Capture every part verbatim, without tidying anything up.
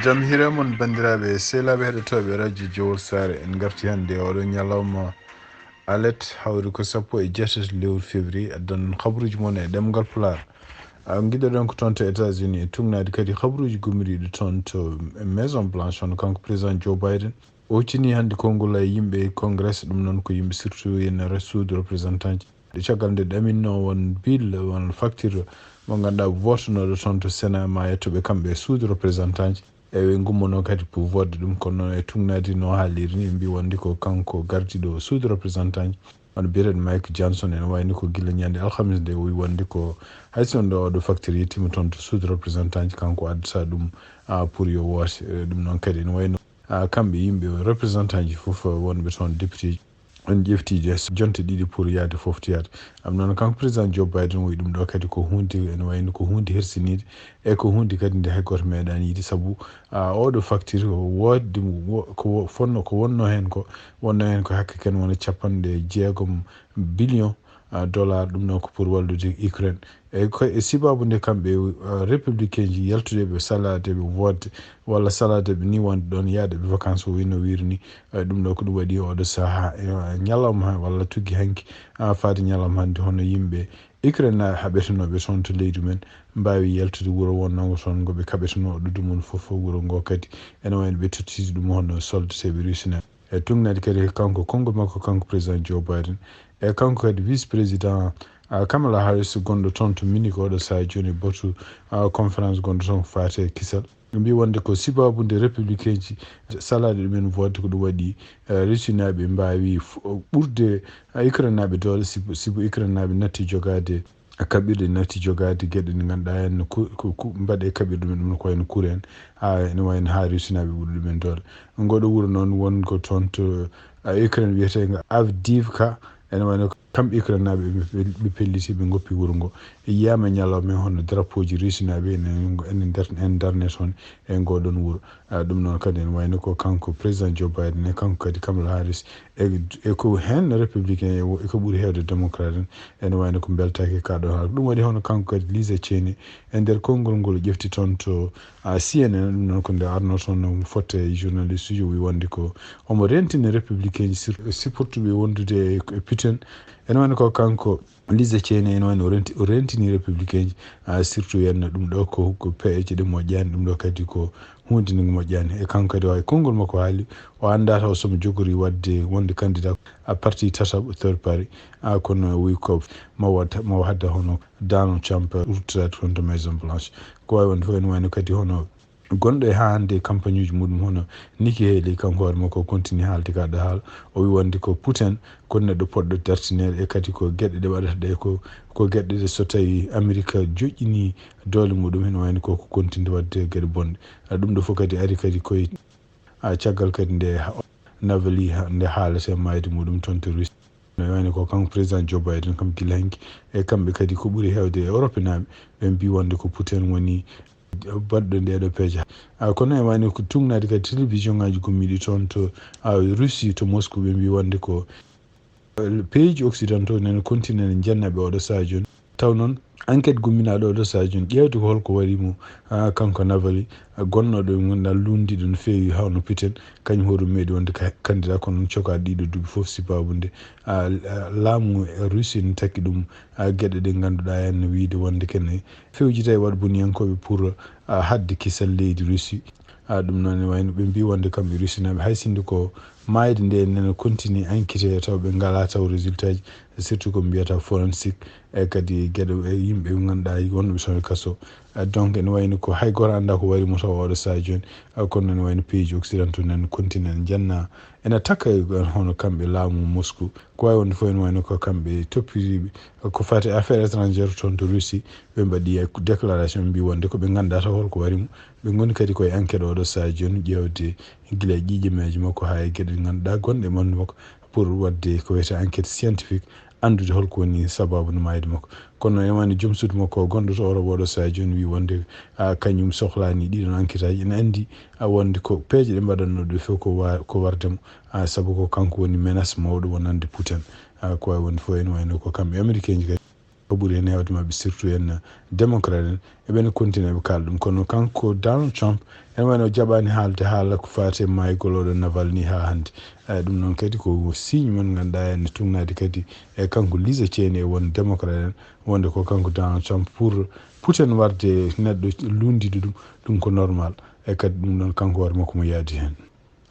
Jam hiire mon, banndiraaɓe sehlaaɓe heɗotooɓe radio Jowol Saare. En ngarti hannde e oɗo ñalawma alet, hawri ko sappo e jeetati lewru février. Addan on habruuji mon e ɗemngal Pulaar. A, ngiɗoɗen ko toon to États-Unis, e tugnaade kadi habruuji gummiriiɗi toon to Maison Blanche, hono kanko président Joe Biden. O huccini hannde konngol e yimɓe Congrès, ɗum noon ko yimɓe surtout ene re-, suudu représentant ji. Caggal nde ɗaminno won bill, won facture mo ngannduɗaa wootonooɗo toon to Sénat, ma yettoɓe kamɓe e suudu représentant ji. Eɓe ngummono kadi pour vote ɗum, kono noon e tugnaade no haaliri ni, mbi wonde ko kanko gardiiɗo suudu représentant ji. Hono biyeteeɗo Mike Johnson, ene wayni ko gila ñande alhamis nde o wi wonde ko hay so nde oɗo facture yettima toon to suudu représentant ji, kanko addata ɗum, a, pour yo woote. E, ɗum noon kadi ene wayno, a, kamɓe yimɓe représentant ji fof wonɓe toon député ji, en ƴefti des jonte ɗiɗi pour yaade fof to yaade. Am noon kanko président Joe Biden wi ɗum ɗo kadi ko hunde ene wayno ko hunde hersiniide e ko hunde kadi nde hay gooto meeɗaani yiide, sabu, a, oɗo facture o woodde mo wo-, ko wo-, fonno, ko wonno heen ko, wonno heen ko hakke ken wona capanɗe jeegom billion, a, dollar, ɗum noon ko pour wallude Ukraine. E ko e sababu nde kamɓe, a, républicain ji yaltude ɓe salaade ɓe woodde walla salaade ɓe ni wonde ɗoon yaade ɓe vacances o wino wiiri ni. E, ɗum ɗo ko ɗum waɗi oɗo saha, e, ñalawma walla tuggi hanki, a, faade ñalawma hannde hono yimɓe Ukraine naaɓe haɓetenooɓe toon to leydi men mbaawi yaltude wuro wonnango toon ngo ɓe kaɓetenoo ɗuɗu mum fof, wuro ngo kadi ene wayno ɓe tottiti ɗum hono soldateeɓe Russie naaɓe. E tugnaade kadi kanko konngol makko, kanko président Joe Biden, e kanko kadi vice président, a, Kamala Harris, gonɗo toon to Munich oɗo saha jooni, batu, a, conférence gonɗo toon ko faati e kisal. Ɓe mbi wonde ko sababu nde républicain ji salaaɗe ɗumen vote ko ɗum waɗi, a, Russie naaɓe mbaawi f-, ɓurde, a, Ukraine naaɓe doole, sibu, sibu Ukraine naaɓe natti jogaade kaɓirɗe, natti jogaade geɗe ɗe ngannduɗaa en no ku-, ku-, ku-, mbaɗe kaɓirɗe ɗum, ɗum ko wayno courant, haa ene wayno haa Russie naaɓe ɓuri ɗumen doole. Ngoɗo wuro noon won ko toon to, a, Ukraine wiyeteengo Avdiivka, ene wayno ko kamɓe Ukraine naaɓe ɓe, ɓe, ɓe pelliti, ɓe ngoppi wuro ngo. E yiyama ñalawma hono drapeau ji Russie naaɓe ene, ene nder, ene darne toon e ngoɗon wuro. A, ɗum noon kadi ene wayno ko kanko président Joe Biden e kanko kadi Kamala Harris e, e ko heen républicain e wo-, e ko ɓuri heewde démocrate en, ene wayno ko mbeltaaki e kaɗo haala. Ɗum waɗi hono kanko kadi Liz Cheney e nder konngol ngol ƴefti toon to, a, C N N, ɗum noon ko nde arno toon no fotte e journaliste uji, o wi wonde ko omo rentini républicain ji sir-, sipportuɓe wondude e, e Putin. Ene wayno ko kanko Liz Cheney ene wayno o renti-, o rentini républicain ji, a, surtout yenna ɗum ɗo ko, ko peeje ɗe moƴƴaani, ɗum ɗo kadi ko huunde nde moƴƴaani. E kanko kadi o hay konngol makko haali, o anndaa taw somo jogori waɗde wonde candidat à parti tataɓo, third party, a, kono o wi ko ma waɗ-, ma hadda hono Donald Trump ruttata toon to Maison Blanche. Ko wawi wonde fof ene wayno kadi hono gonɗo e haa hannde e campagne uji muɗum hono Nikki Haley, kanko hoore makko o continue haalde ka ɗo haala. O wi wonde ko Putin ko neɗɗo poɗɗo dartineede e kadi ko geɗe ɗe waɗata ɗe ko, ko geɗe ɗe so tawi Amerika joƴƴini doole muɗum ene wayno ko, ko continue waɗde geɗe bonɗe. A, ɗum ɗo fof kadi ari kadi koye, a, caggal kadi nde ha-, Navalny ha-, nde haalata e maayde muɗum toon to Russie. No wayno ko kanko président Joe Biden kam gila hanki e kamɓe kadi ko ɓuri heewde e Europe naaɓe ɓe mbi wonde ko Putin woni baɗɗo ndeɗo peeje. A, kono e wayno ko tugnaade kadi télévision ngaji gummiɗi toon to, a, Russie to Moscou ɓe mbi wonde ko, eh, pays ji occidentaux nene continue ne njenna ɓe oɗo saha jooni. Taw noon enquête gumminaaɗo oɗo saha jooni ƴeewde ko holko waɗi mo, a, kanko Navalny, a, gonnoɗo e ngonɗal lundi ɗum feewi hawno Putin, kañum hoɗum meeɗi wonde ka-, candidat kono noon cokaɗo ɗiɗo duuɓi fof sibabu nde, a, a, laamu Russie ne takki ɗum, a, geɗe ɗe ngannduɗaa en no wiide wonde kene fewjita e waɗboniyankooɓe pour, a, haɗde kisal leydi Russie. A, ɗum noon ne wayno ɓe mbi wonde kamɓe Russie naaɓe hay sinno ko maayde nde nene continue enquête taw ɓe ngala taw résultat ji, surtout ko mbiyata forensique e kadi geɗe e yimɓe ɓe ngannduɗaa wonɓe toon e kaso. A, donc ene wayno ko hay gooto anndaa ko waɗi mo taw oɗo saha jooni. A, kono ene wayno pays ji occidentaux nene continue ene njenna ene takka e hono kamɓe laamu Moscou. Ko wawi wonde fof ene wayno ko kamɓe toppitiiɓe ko fati affaire étrangère toon to Russie, ɓe mbaɗi déclaration ɓe mbi wonde ko ɓe nganndaa taw holko waɗi mo. Ɓe ngoni kadi koye enquête oɗo saha jooni ƴeewde gila e ƴiiƴe meeje makko haa e geɗe ɗe ngannduɗaa gonɗe e ɓanndu makko pour waɗde ko wiyetee enquête scientifique, anndude holko woni sababu no maayde makko. Kono ene wayno joom suudu makko o gonɗo to Europe oɗo saha jooni wi wonde, a, kañum sohlaani ɗiɗon enquête aji. Ene anndi, a, wonde ko peeje ɗe mbaɗatnoo ɗe fof ko wa-, ko warde mo, a, sabu ko kanko woni menace mawɗo wonande Putin. A, ko wawi wonde fof ene wayno ko kamɓe Américain ji kadi. Ko ɓuri heen heewde maɓɓe, surtout en démocrate en, eɓen continue ɓe kaala ɗum. Kono kanko Donald Trump, ene wayno jaɓaani haalde haala ko faati e maayugol oɗo Navalny haa hannde. Eyi, ɗum noon kadi ko signe mo ngannduɗaa ene tugnaade kadi e kanko Liza Cheney e won démocrate en, wonde ko kanko Donald Trump pour Putin warde neɗɗo lunndiiɗo ɗum, ɗum ko normal. E kadi ɗum ɗoon kanko hoore makko mo yaadi heen.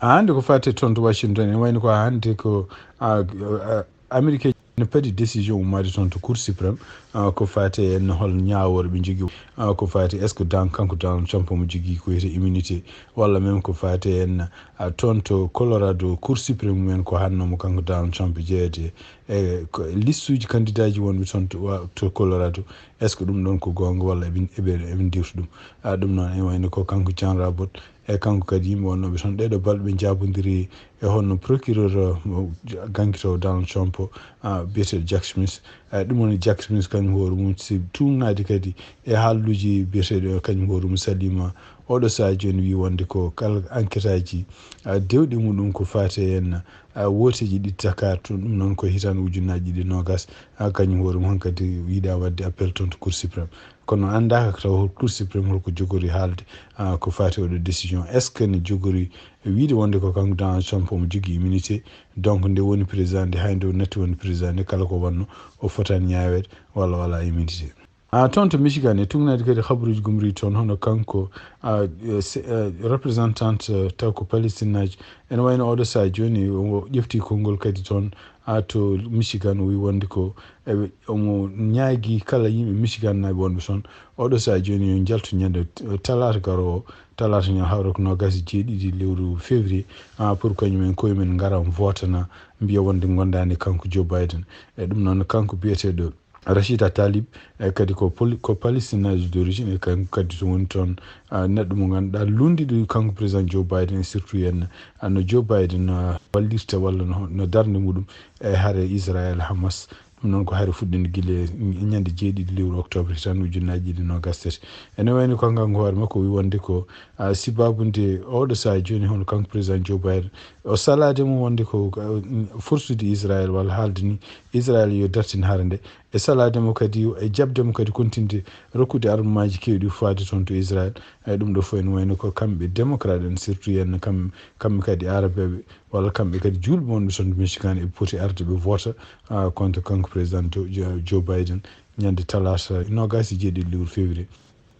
Haa hannde ko faati e toon to Washington, ene wayno ko haa hannde ko, a, a, Amérique no padi décision ummaade toon to Cour suprême, a, ko faati en hol ñaawooɓe ɓe njogii, a, ko faati est-ce que dan-, kanko Donald Trump omo jogii ko wiyetee immunité, walla même ko faati en, a, toon to Colorado Cour suprême mumen ko hannoo mo kanko Donald Trump jeyeede e ko listuuji kandidaaji wonɓe toon to, wa-, to Colorado, est-ce que ɗum ɗoon ko goonga walla eɓe, eɓe, eɓe ndiwta ɗum? A, ɗum noon ene wayno ko kanko John Abbott, e kanko kadi yimɓe wonnooɓe toon, ɗeeɗo balɗe ɓe njaabondiri e honno procureur, uh, mo, gankitoowo Donald Trump, uh, biyeteeɗo Jack Smith. Uh, ɗum woni Jack Smith kañum hoore mum si tuugnaade kadi e haalluuji biyeteeɗo kañum hoore mum saliima. Oɗo sahaa jooni wii wonde ko kala enquête aji, uh, dewɗi muɗum ko faati en, uh, wooteeji ɗiɗi Dakar toon, ɗum noon ko hitaande ujunnaaji ɗiɗi e noogaas, uh, kañum hoore mum hankadi yiɗaa waɗde appel toon to Cour suprême. Kono anndaaka taw hol Cour suprême holko jogori haalde, ah, ko faati oɗo décision. Est-ce que ne jogori wiide wonde ko kanko Donald Trump omo jogii immunité? Donc nde woni président nde, hay nde o natti woni président nde, kala ko wonno o fotaani ñaaweede walla o alaa immunité. Ah, toon to Michigan e tugnaade kadi habaruuji gumri toon, hono kanko, ah, eh, se-, eh, représentante, eh, taw ko Palestine naajo. Ene wayno oɗo sahaa jooni o ƴefti konngol kadi toon, ah, to Michigan, o wi wonde ko eɓe, omo ñaagii kala yimɓe Michigan naaɓe wonɓe toon. Oɗo sahaa jooni yo njaltu ñande, eh, talaata garoowo, talaata ñande hawra ko noogaas e jeeɗiɗi lewru février, ah, pour kañum en koye men ngara vootana, mbiya wonde gondaani kanko Joe Biden. E ɗum noon kanko biyeteeɗo Rashida Tlaib, e kadi ko poli-, ko Palestine naajo d'origine, e kanko kadi to woni toon, ah, neɗɗo mo ngannduɗaa lunndiiɗo kanko président Joe Biden, e surtout en, ah, no Joe Biden, ah, wallirta walla no, no darnde muɗum e hare Israel Hamas. Ɗum noon ko hare fuɗɗinde gila e ñande jeeɗiɗi lewru octobre hitaande ujunnaaji ɗiɗi noogaas tati. Ene wayno ko kanko hoore makko o wi wonde ko, ah, sababu nde oɗo sahaa jooni hono kanko président Joe Biden o salaade mo wonde ko, ah, forsude Israel walla haalde ni Israel yo dartin hare nde. E salaade mo kadi, e jaɓde mo kadi kontinde rokkude armemaaji keewɗi faade toon to Israel. Eyi, ɗum ɗo fof ene wayno ko kamɓe démocrate en, surtout en kam-, kamɓe kadi arabeeɓe, walla kamɓe kadi juulɓe wonɓe toon to Michigan, eɓe poti arde ɓe voota, ah, contre kanko président Jo-, Jo-, Joe Biden ñande talaata noogaas e jeeɗiɗi lewru février.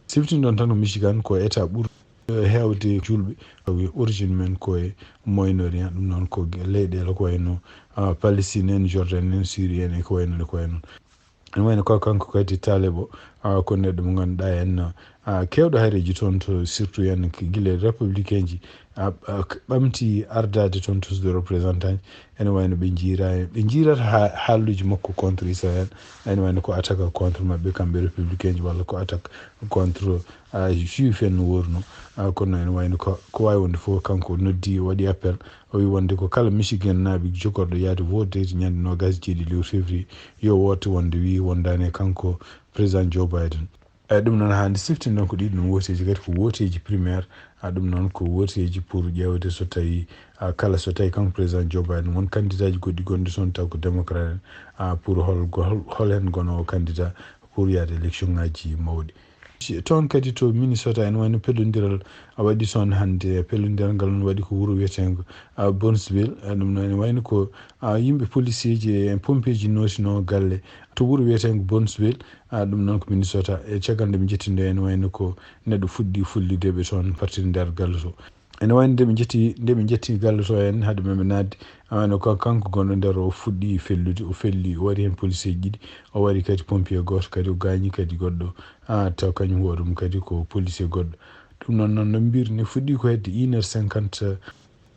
Siftin ɗon tan ko Michigan ko état ɓur, eh, heewde juulɓe, tawi origine men ko e Moyen-Orient, ɗum noon ko ge-, leyɗeele ko wayno, ah, Palestine en, Jordan en, Syrie en, e ko wayno, e ko wayno. Ene wayno ko kanko kadi Tlaib o, ah, ko neɗɗo mo ngannduɗaa en, ah, keewɗo hareeji toon to, surtout en ko gila républicain ji, ah, ah, k-, ɓamti ardaade toon to House des Représentants. Ene wayno ɓe njiira, ɓe njiirata ha-, haalluuji makko contre Israël. Ene wayno ko attaque contre maɓɓe kamɓe républicain ji walla ko attaque contre, ah, juif en no worno. Ah, kono ene wayno ko, ko waawi wonde fof kanko noddi, waɗi appel. O wi wonde ko kala Michigan naaɓe jogorɗo yaade vote ñande noogaas e jeeɗiɗi lewru février yo woote wonde wi wondaani e kanko président Joe Biden. Eyi, ɗum noon haandi siftin ɗon ko ɗiɗi ɗum wooteeji kadi ko wooteeji primaire, a ɗum noon ko wooteeji pour ƴeewde so tawi, a kala so tawi kanko président Joe Biden won candidat ji goɗɗi gonɗi toon taw ko démocrate en, a pour hol, hol, hol heen gonoowo candidat pour yaade élection ngaji mawɗi. Si, toon kadi to Minnesota ene wayno pellondiral a waɗi toon hannde, pellondiral ngal noon waɗi ko wuro wiyeteengo, a, Brownsville, a ɗum noon ene wayno ko, a, yimɓe policeeji e pompeeji nootinoo galle to wuro wiyeteengo Brownsville, a ɗum noon ko Minnesota. E caggal nde ɓe njetti nde ene wayno ko neɗɗo fuɗɗi fullude ɓe toon partir nder galle to. Ene wayno nde ɓe njetti, nde ɓe njetti galle to en hade men ɓe naatde, a wayno ko kanko gonɗo nder o fuɗɗi fellude, o felli, o waɗi heen policeeji ɗiɗi, o waɗi kadi pompier gooto kadi o gaañi kadi goɗɗo, a taw kañum hoore mum kadi ko policier goɗɗo. Ɗum noon, noon no mbir ni fuɗɗi ko hedde une heure cinquante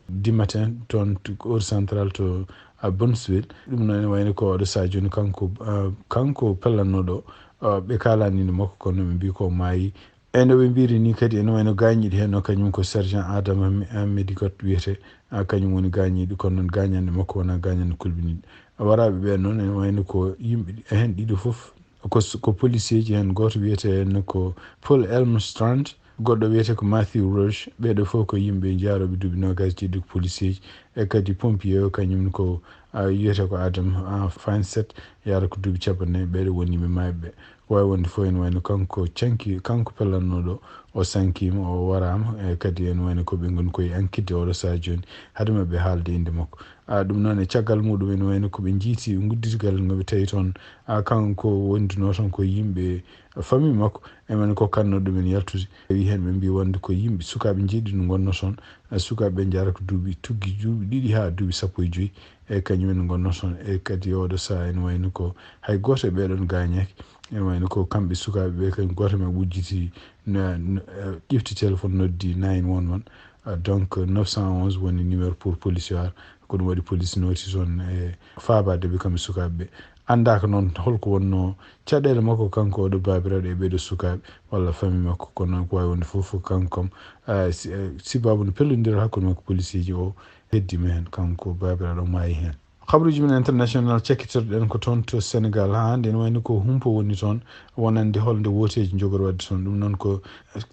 du matin toon to heure centrale to, a, Brownsville. Ɗum noon ene wayno ko oɗo sahaa jooni kanko, a, kanko pellannooɗo, a, ɓe kaalani makko kono ɓe mbi ko maayi. E no ɓe mbiri ni kadi ene wayno gaañiiɗo heen o kañum ko sergent Adama Me-, a, Medigot wiyete, a, kañum woni gaañiiɗo kono noon gaañannde makko wonaa gaañannde kulɓiniiɗo. Waraaɓe ɓe noon ene wayno ko yimɓe heen ɗiɗo fof ko s-, ko policier ji heen gooto wiyete heen ko Paul Elmstrand, Goɗɗo wiyetee ko Matthew Roche. Ɓeeɗo fof ko yimɓe jaarooɓe duuɓi noogaas e jeeɗiɗi, ko policier ji, e kadi pompier o, kañum ko, a, wiyetee ko Adam, a, Fanset, yahata ko duuɓi capanɗe nayi. Ɓeeɗo woni yimɓe maayɓe ɓe. Ko waawi wonde fof, ene wayno kanko canki, kanko pellannooɗo, o sankiima, o waraama, e kadi ene wayno ko ɓe ngoni koye ankitde oɗo sahaa jooni, hade maɓɓe haalde innde makko. A, ɗum noon, e caggal muɗum, ene wayno ko ɓe njiiti ngudditgal ngo ɓe tawi toon, a, kanko wondunoo toon ko yimɓe famille makko, e wayno ko kanno ɗumen yaltude. Tawi heen ɓe mbii wonde ko yimɓe sukaaɓe jeeɗiɗi ngonnoo toon, a, sukaaɓe ɓe njaara ko duuɓi tuggi, duuɓi ɗiɗi haa duuɓi sappo e joyi. E kañum en ngonnoo toon, e kadi oɗo sahaa ene wayno ko hay gooto e ɓeeɗoon gaañaaki. Ene wayno ko kamɓe sukaaɓe ɓe, kañum gooto maɓɓe udditi na, na, eh, ƴefti téléphone, noddi nine one one. Ah, donc, neuf cent onze woni numéro pour police o ar. Ko ɗum waɗi police noti toon e faabaade ɓe kamɓe sukaaɓe ɓe. Anndaaka noon holko wonnoo caɗeele makko kanko oɗo baabiraaɗo e ɓeeɗo sukaaɓe walla famille makko, kono noon ko waawi wonde fof ko kanko kam, ah, si-, eh, sibaabu no pellondira hakkunde makko policier ji o, heddii ma heen, kanko baabiraaɗo maayi heen. Habaruuji men international cakkitorɗen ko toon to Senegal. Haa hannde ene wayno ko humpa woni toon, wonande holnde wooteeji njogori waɗde toon. Ɗum noon ko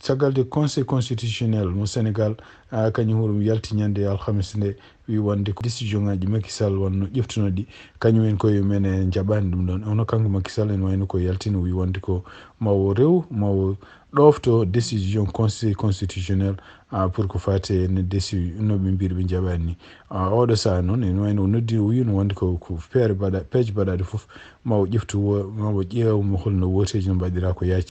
caggal nde Conseil constitutionnel mo Senegal, ah, kañum hoɗum yalti ñande alhamis nde, wi wonde ko décision ngaji Macky Sall wonno ƴeftuno ɗi, kañum en koye men e njaɓani ɗum ɗon. Ono kanko Macky Sall ene wayno ko yaltino, wi wonde ko mawo rew, mawo ɗofto décision Conseil constitutionnel, ah, pour ko fate ne déci-, no ɓe mbiri ɓe njaɓani ni. Ah, oɗo saha noon ene wayno o noddi, o wino wonde ko, ko feere baɗa-, peeje baɗaɗe fof mawo ƴeftu wo-, mawo ƴeew mo holno wooteeji no mbaɗira ko yaaji.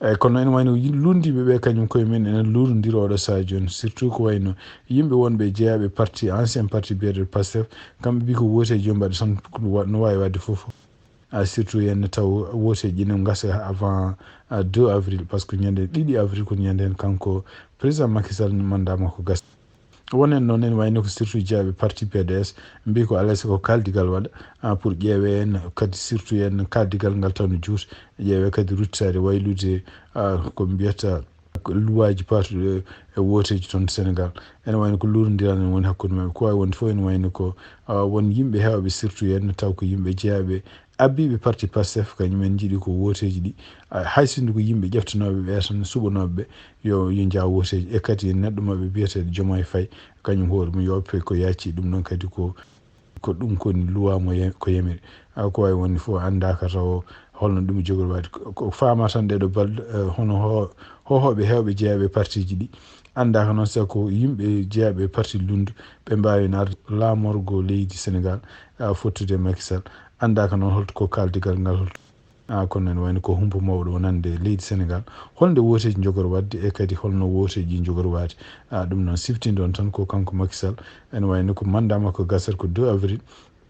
Eyyi, kono ene wayno yi-, lunndiiɓe ɓe kañum koye men ene luurondira oɗo sahaa jooni, surtout ko wayno yimɓe wonɓe e jeyaaɓe parti, ancien parti biyeteeɗo Pastef, kamɓe mbii ko wooteeji yo mbaɗe tan, ko wa-, no waawi waɗde fof. Ah, surtout yen taw wooteeji ɗi no ngasa avant, ah, deux avril, par ce que ñande ɗiɗi avril ko ñande heen kanko président Macky Sall mandat makko gasa. Wonen noon ene wayno ko surtout jeyaaɓe parti P D S mbii ko alaa e sago kaaldigal waɗa, ah, pour ƴeewe en kadi surtout en kaaldigal ngal taw no juuti, ƴeewe kadi ruttitaade waylude, ah, ko mbiyata luwaaji paatuɗi e wooteeji toon Senegal. Ene wayno ko luurondiraani woni hakkunde maɓɓe. Ko waawi wonde fof ene wayno ko, ah, won yimɓe heewɓe surtout en taw ko yimɓe jeyaaɓe abbiiɓe parti Pastef, kañum en njiɗi ko wooteeji ɗi, ah, hay sinno ko yimɓe ƴeftanooɓe ɓe tan, suɓanooɓe ɓe, yo, yo njah wooteeji. E kadi neɗɗo maɓɓe biyeteeɗo Diomaye Faye, kañum hoore mum yo oppe ko yaaccii. Ɗum noon kadi ko, ko ɗum ko woni luwa mo ye-, ko yamiri. Ah, ko waawi wonde fof anndaaka taw holno ɗum jogori waɗde. Ko, ko faama tan ɗeɗo balɗe, eh, hono ho-, hohooɓe heewɓe jeyaaɓe partiiji ɗi anndaaka noon, sabu ko yimɓe jeyaaɓe parti lunndu ɓe mbaawi naatde laamorgo leydi Senegal, ah, fottude e Macky Sall. Anndaaka noon holto ko kaaldigal ngal, holto, ah, kono ene wayno ko humpa mawɗo wonande leydi Senegal. Holnde wooteeji njogori waɗde e kadi holno wooteeji njogori waade? Ah, ɗum noon siftinɗon tan ko kanko Macky Sall. Ene wayno ko mandat makko gasata ko deux avril.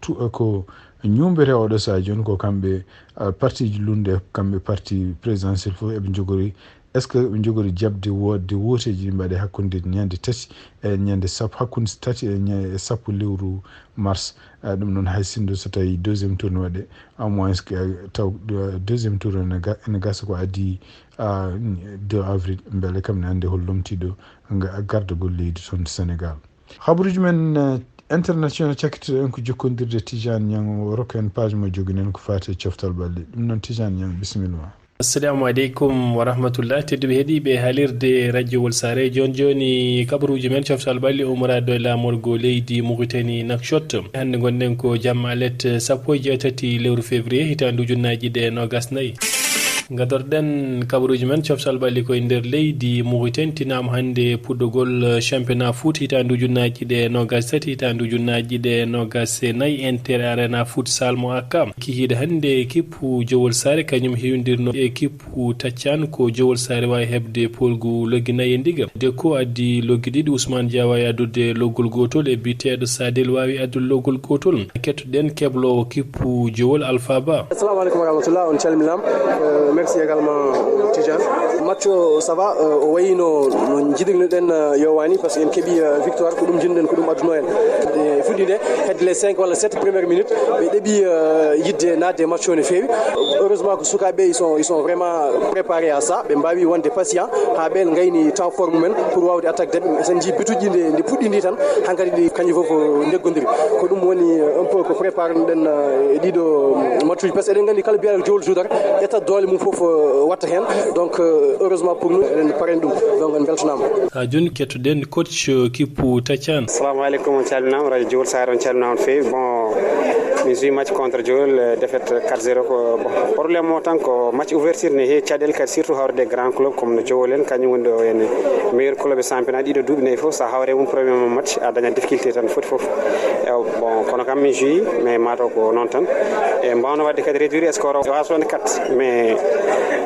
Tu-, eh, ko ñuumbere oɗo sahaa jooni ko kamɓe, ah, partiiji lunndu, kamɓe parti présidentiel fof eɓe njogori. Est-ce que ɓe njogori jaɓde woodde wooteeji ɗi mbaɗe hakkunde ñande tati e ñande sappo, hakkunde tati e ña-, e sappo lewru mars? Ah, ɗum noon hay sinno so tawi deuxième tour ne waɗe, à moins que, ah, taw, ah, deuxième tour ne ga-, ne gasa ko adii, ah, deux avril, mbele kam ne annde hol lomtiiɗo ga-, gardagol leydi toon Senegal. Habaruuji men, eh, international cakkitiiɗo en ko jokkondirde Tijaan Ñaŋ, o rokka en page mo joginen ko faati e coftal ɓalli. Ɗum noon Tijaan Ñaŋ, bisimilla ma. Assalamu aleykum wa rahmatullah. Tedduɓe heɗiiɓe haalirde Radio Wolsare, jooni jooni kabaruuji men coftal ɓalli ummoraaɗo e laamorgo leydi Mauritanie, Nouakchott. Hannde ngonɗen ko jamma alet sappo e jeetati lewru février hitaande ujunnaaji ɗiɗi e noogas nayi. Ngadorɗen kabaruuji men coftal ɓalli ko e nder leydi Mauritanie, tinaama hannde puɗɗogol championnat foot hitaande ujunnaaji ɗiɗi e noogas tati, hitaande ujunnaaji ɗiɗi e noogas e nayi, Inter Arena Futsal mo Akka. Kikiiɗe hannde équipe Jowol Saare kañum hewindirno équipe Taccan ko Jowol Saare waawi heɓde poolgu loggi nayi e ndiga. Deko addi loggi ɗiɗi, Ousmane Dia waawi addude loggol gootol e biteeɗo Sadel waawi addude loggol gootol. Kettoɗen kebloowo kippu Jowol Alpha Ba. Assalamu alaikum warahmatullah, on calminaama. Euh, merci également, Tidiane. Match o, ça va, euh, o wayi no, no njiɗirno-ɗen, euh, yo waani, parce que en keɓi, euh, victoire, ko ɗum njiɗno-ɗen, ko ɗum adduno en. E fuɗɗiinde, hedde les cinq walla sept premières minutes, ɓe ɗeɓi, euh, yiɗde naatde e match o no feewi. Heureusement ko sukaaɓe, ils sont, ils sont vraiment préparés à ça. Ɓe mbaawi wonde patient haa ɓe ngayni temps fort mumen pour waawde attaque de. Sen njii bituuji nde, nde puɗɗi ndi tan, hankadi ɗi kañum fof ndeggodiri. Ko ɗum woni, euh, un peu ko préparé-ɗen, euh, e ɗiɗo, euh, match uji. Parce que eɗen nganndi kala biyaɗo Jowol Joudar ƴetta doole mum fof. Fof watta heen. Donc, heureusement pour nous, eɗen parani ɗum. Donc, en mbeltanaama. Ha jooni kettoɗen coach kippu Tacaan. Assalamu aleykum, on calminaama. Radio Jowol Saare, on calminaama no feewi. Bon, min joué match contre Jowol, défaite quatre zéro. Ko bon, problème o tan ko match ouverture ne heewi caɗeele kadi, surtout hawrde grand club comme no Jowol en, kañum woni ɗo ene meilleur club e championnat. Ɗiɗo duuɓi nayi fof, so a hawre mum premier match, a dañat difficulté tan foti fof. Bon, kono kam min joué, mais mataw ko noon tan. E mbawno waɗde kadi réduire score o ha soixante-quatre, mais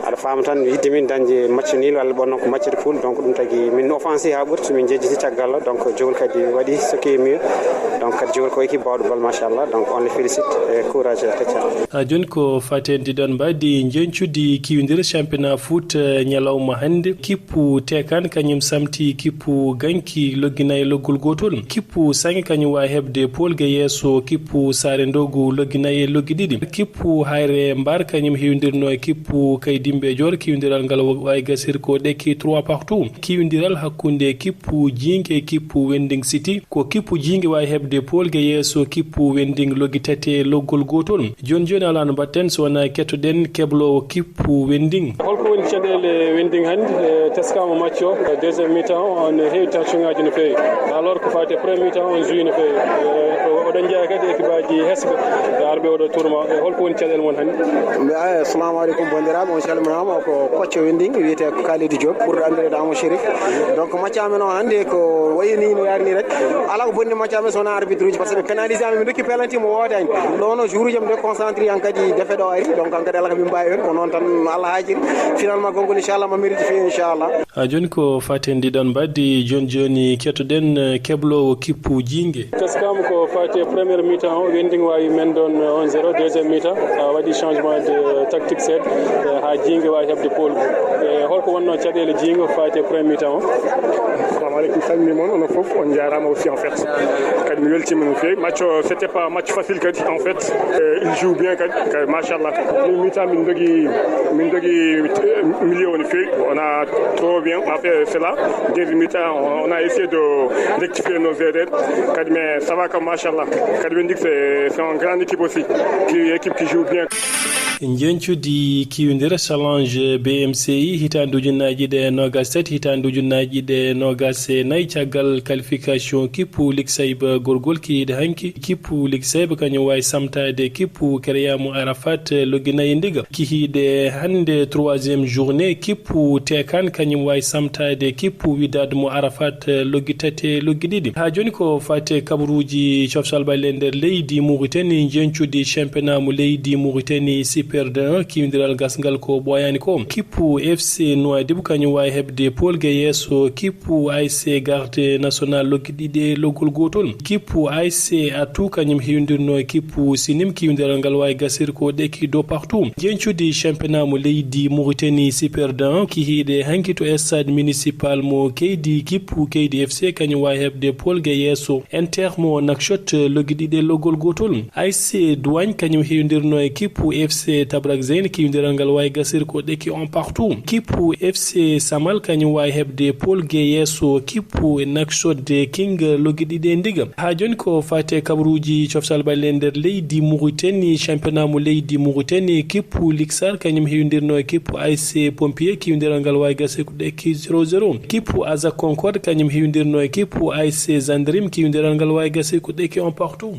aɗa faama tan, yidde min dañde match nul walla ɓonno ko match de poule. Donc ɗum tagi min offensé ha ɓurti, min jejjiti caggal o. Donc Jowol kadi waɗi ce qui est mieux. Donc kadi Jowol ko équipe bawɗo bal, machallah. Donc on les félicite et courage à Tacaan. Ha jooni ko faten diɗon mbaadi njeñcudi kiwindira championnat foot, eh, ñalawma hannde. Kippu Tekan kañum samti kippu Ganki logginayi loggol gootol. Kippu Saŋe kañum waawi heɓde Pool Gay yeeso kippu Saare Ndogu logginayi e loggi ɗiɗi. Kippu Hayre Mbar kañum heewindirno e kippu Kaydimɓe e Joor. Kiwindiral ngal waawi gasir ko ɗekki trois partout. Kiwindiral hakkunde kippu Jiinge e kippu Wending City. Ko kippu Jiinge waawi heɓde Pool Gay yeeso kippu Wending loggi tati e loggol gootol. Jooni jooni alaa no mbaɗten so wonaa kettoɗen kebloowo kippu Wending. Holko woni caɗeele Wending hannde? Eh, teskaama match o, eh, deuxième mi-temps o, on heewi tension ngaaji no feewi. Alors ko faati e premier mi-temps o, on joué no feewi. Eh, ko oɗon njeyaa kadi équipe aji hesɓe e arɓe oɗo tournoi. Eh, holko woni caɗeele mon hannde? Mbi-, eh, assalamu aleykum, banndiraaɓe, on calminaama. Ko coach Wending, wiyetee ko Kalidou Diop, ɓurɗo anndireede Amo Chérif. Donc match amen o hannde ko wayi ni no yaari ni rek. Alaa ko bonni match amen so wonaa arbitre uji, parce que ɓe pénalisé amen, ɓe ndokki penalty mo woodaani. Ɗo no jour uji am de concentré, an kadi défaite o ari, donc an kadi alaa ko min mbaawi heen, ko noon tan Allah haajiri. Finalement, konngol inchallah ma mérite feewi inchallah. Ha jooni ko faten diɗon mbaadi, jooni jooni kettoɗen, eh, kebloowo kippu Jiinge. Teskaama ko faati e premier mi-temps o, Wending waawi men ɗon, eh, un zéro, deuxième mi-temps, a waɗi changement de tactique seeɗa, eh, haa Jiinge waawi heɓde pool. Eh, holko wonnoo caɗeele Jiinge ko faati e premier mi-temps o? Assalamu aleykum, salmini mon onon fof, on njaaraama aussi en fait. Kadi mi weltiima no feewi. Match o, c'était pas match facile kadi en fait. Euh, il joue bien kadi, kadi machallah. Min mi-temps min dogi, min dogi, euh, milieu o no feewi. On a trop bien fait cela. Deuxième mi-temps, on, on a essayé de rectifier nos erreurs. Kadi mais ça va comme machallah. Kadi Wending c'est, c'est une grande équipe aussi. Qui, équipe qui joue bien. Njeñcudi kiwindira challenge B M C I hitaande ujunnaaji ɗiɗi e noogas tati, hitaande ujunnaaji ɗiɗi e noogas e nayi, caggal qualification kippu Liksayba Gorgol kihiiɗe hanki. Kippu Liksayba kañum waawi samtaade kippu Kereya mo Arafat logginayi e ndiga. Kihiiɗe hannde troisième journée, kippu Tekan kañum waawi samtaade kippu Widad mo Arafat loggi tati e loggi ɗiɗi. Ha jooni ko faate kabaruuji coftal ɓalli e nder leydi Mauritanie, njeñcudi championnat mo leydi Mauritanie Super D un, kiwindiral gasngal ko ɓooyaani ko. Kippu F C Nouadhibou kañum waawi heɓde Pool Gay yeeso kippu A S C Garde National loggi ɗiɗi e loggol gootol. Kippu A S C Atout kañum heewindirno e kippu Sinim, kiwindiral ngal waawi gasir ko ɗekki deux partout. Njeñcudi championnat mo leydi Mauritanie Super D un kihiiɗe hanki to stade municipal mo Keydi, kippu Keydi F C kañum waawi heɓde Pool Gay yeeso Inter mo Nouakchott loggi ɗiɗi e loggol gootol. A S C Douane kañum heewindirno e kippu F C Tabrak Zeyn, kiwindiral ngal waawi gasir ko ɗekki un partout. Kippu F C Samal kañum waawi heɓde Pool Gay yeeso kippu Nouakchott King loggi ɗiɗi e ndiga. Ha jooni ko faate kabaruuji coftal ɓalli e nder leydi Mauritanie, championnat mo leydi Mauritanie, kippu Liksar kañum heewindirno e kippu A S C Pompier, kiwindiral ngal waawi gasir ko ɗekki zéro zéro. Kippu Azak Concorde kañum heewindirno e kippu A S C Gendarme, kiwindiral ngal waawi gasir ko ɗekki un partout.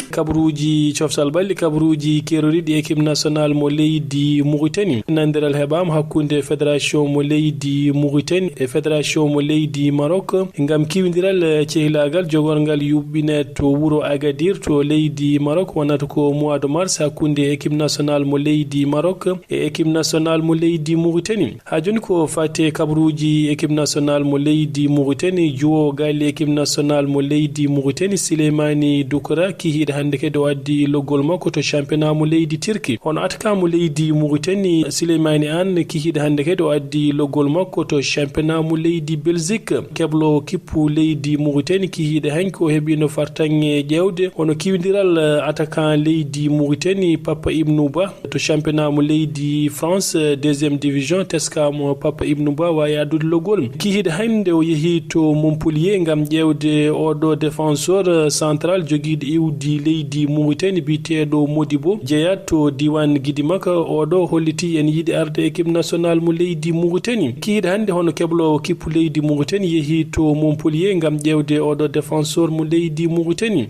Kabaruuji coftal ɓalli, kabaruuji keeroriiɗi équipe national mo leydi Mauritanie. Nandiral heɓaama hakkunde fédération mo leydi Mauritanie e fédération mo leydi Maroc ngam kiwindiral cehilaagal jogorngal yuɓɓine to wuro Agadir to leydi Maroc, wonata ko mois de mars, hakkunde équipe national mo leydi Maroc e équipe national mo leydi Mauritanie. Ha jooni ko faate kabaruuji équipe national mo leydi Mauritanie, juwoowo galle équipe national mo leydi Mauritanie, Sileymani Dukra, kihiiɗo hannde kadi o addi loggol makko to championnat mo leydi Turki. Hono attaquant mo leydi Mauritanie, Sileymani Anne, kihiiɗo hannde kadi o addi loggol makko to championnat mo leydi Belgique. Kebloowo kippu leydi Mauritanie, kihiiɗo hanki o heɓino fartaŋŋe ƴeewde hono kiwindiral, eh, attaquant leydi Mauritanie, Papa Ibnou Ba. To championnat mo leydi France, eh, deuxième division, teskaama Papa Ibnou Ba waawi addude loggol. Kihiiɗe hannde o yehi to Montpellier ngam ƴeewde oɗo défenseur, eh, central jogiiɗo iwdi leydi Mauritanie biyeteeɗo Modibo Jeyaat to diiwaan Gidimaka, oɗo holliti ene yiɗi arde équipe nationale mo leydi Mauritanie. Kikiiɗe hannde hono kebloowo kippu leydi Mauritanie yehi to Montpellier ngam ƴeewde oɗo défenseur mo leydi Mauritanie.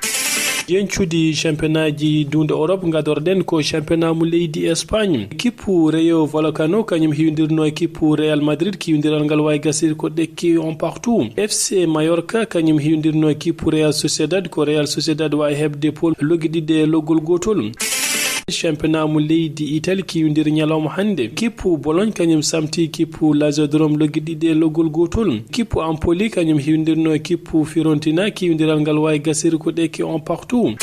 Jencudi championnatji duunde Europe ngadorɗen ko championnat mo leydi Espagne. Kippu Rayo Vallecano kañum hiwdirno e kippu Real Madrid, kiwdiral ngal wayi gasir ko ɗekki un partout. F C Mallorca kañum hiwdirno e kippu Real Sociedad, ko Real Sociedad wayi heɓde Pol loggi ɗiɗi e loggol gotol. Championnat mo leydi Italie kiwdir ñalawma hannde. Kippu Bologne kañum samti kippu Lazio de Rome loggi ɗiɗi e loggol gotol. Kippu Empoli kañum hiwdirno e kippu Fiorentina, kiwdiral ngal wayi gasir ko ɗekki un partout.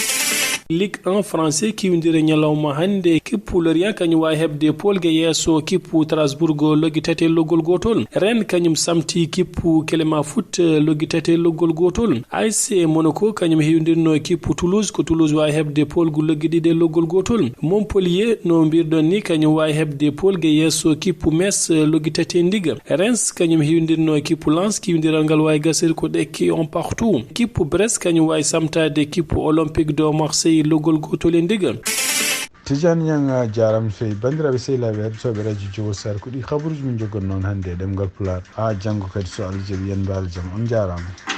Ligue un français kiwdire ñalawma hannde, kippu Lorient kañum wayi heɓde Pol ge yeeso kippu Strasbourg loggi tati e loggol gotol. Rennes kañum samti kippu Clermont Foot loggi tati e loggol gotol. A S C Monaco kañum hiwdirno e kippu Toulouse, ko Toulouse wayi heɓde Pol gu loggi ɗiɗi e loggol gotol. Montpellier, no mbirɗon ni, kañum wayi heɓde Pol ge yeeso kippu Metz loggi tati e ndiga. Reims kañum hiwdirno e kippu Lens, kiwdiral ngal wayi gasir ko ɗekki un partout. Kippu Brest kañum wayi samtade kippu Olympique de Marseille loggol gotol e ndiga. Tijani Ñang, a jaaraama no feewi. Banndiraaɓe sehilaaɓe heɗotooɓe Radio Jowol Sare, ko ɗi habaruuji min njoggat noon hannde e ɗemngal Pulaar. Haa janngo kadi so Allah jaɓi, en mbaal jam. On njaaraama.